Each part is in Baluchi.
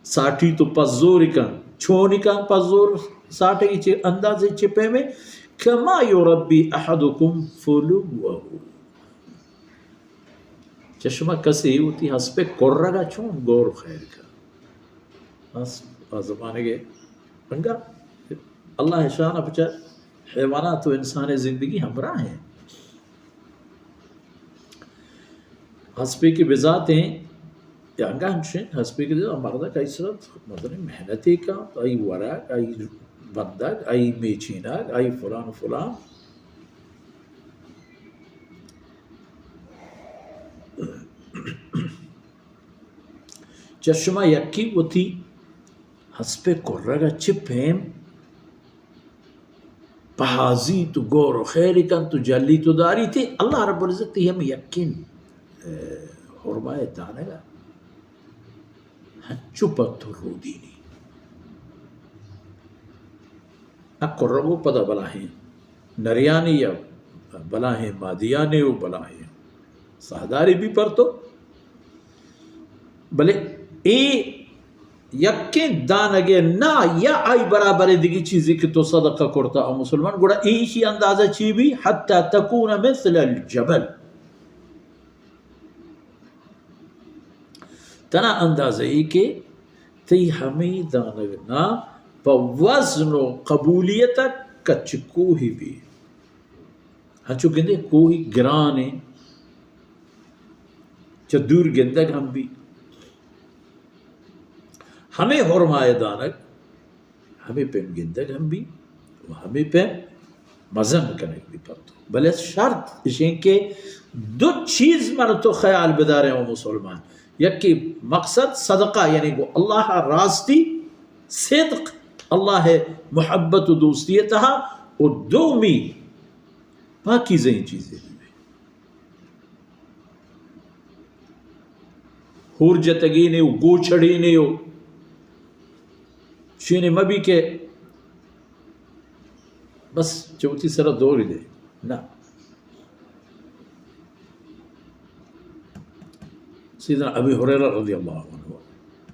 ساٹی تو پزور کن، چون کن پزور ساٹی چہ اندازے چہ پیمے، کما یربی احدکم فلوه۔ چہ شما کسے وتی ہسپے کرگا چون گور خیر کن۔ ہسپ آ زمانگے انگا اللہ شان بچار حیوانات و انسان زندگی ہمراہ ہیں۔ ہسپے کہ بذات ہیں، یا انگا ہمشیں ہسپے کہ مردک آئی سرا مزنیں محنتے کا، آئی ورگ، آئی بندگ، آئی میچینگ، آئی فلان و فلان۔ چہ شما یکے وتی ہسپے کرگ ء چہ پیم پہازیت و گور و خیر کنت و جلیت و داریت، اللہ رب العزت تئی ہم یکین، ء، ہرمائے دانگ ء ہنچو پہ تو رودینی۔ ء کرگ و پدا بلاہیں نریانی یا بلاہیں مادیانی و بلاہیں ساہداری بی پر تو۔ بلے اے یکیں دانگے نا یا آئی برابر دگی چیزی کہ تو صدقہ کرتا او مسلمان، گڑا ایشی اندازہ چی بی؟ حتی تکون مثل الجبل۔ تنا اندازہ ای کہ تئی ہمے دانگ نا پہ وزن و قبولیت کچ کوہی بی۔ ہنچو گندے کوہی گران ایں، چہ دور گندگ ہم بی۔ ہمے ہرمائے دانگ ہمے پیم گندگ ہم بی و ہمے پیم مزن کنگ بی پر تو۔ بلے شرط اشیں کہ دو چیز مر تو خیال بداریں او مسلمان۔ یکی مقصد صدقہ، یعنی گو اللہ راستی، صدق، اللہ محبت و دوستی تہا، و دومی پاکیزہیں چیزے بی۔ ہور جتگینے و گوچڑینے و چینے مبی کہ بس چہ وتی سرا دوری دے۔ نہ۔ سیدنا ابی ہریرہ رضی اللہ عنہ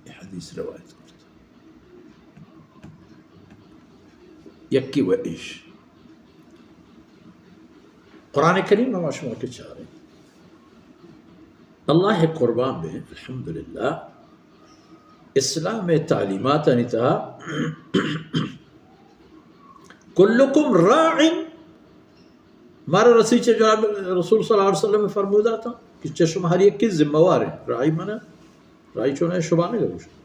اے حدیث روایت کرت۔ یکی و ایش۔ قرآن کریم ہما شما کہ چارے۔ اللہ قربان بے، الحمدللہ۔ اسلام تعلیمات انتا کلکم راع، مارا رسی چہ جناب رسول صلی اللہ علیہ وسلم فرمودا تھا کہ چہ شما ہر یکی ذمہ وار ہیں۔ راعی مانا، راعی چون ہے، شبانگ ہے۔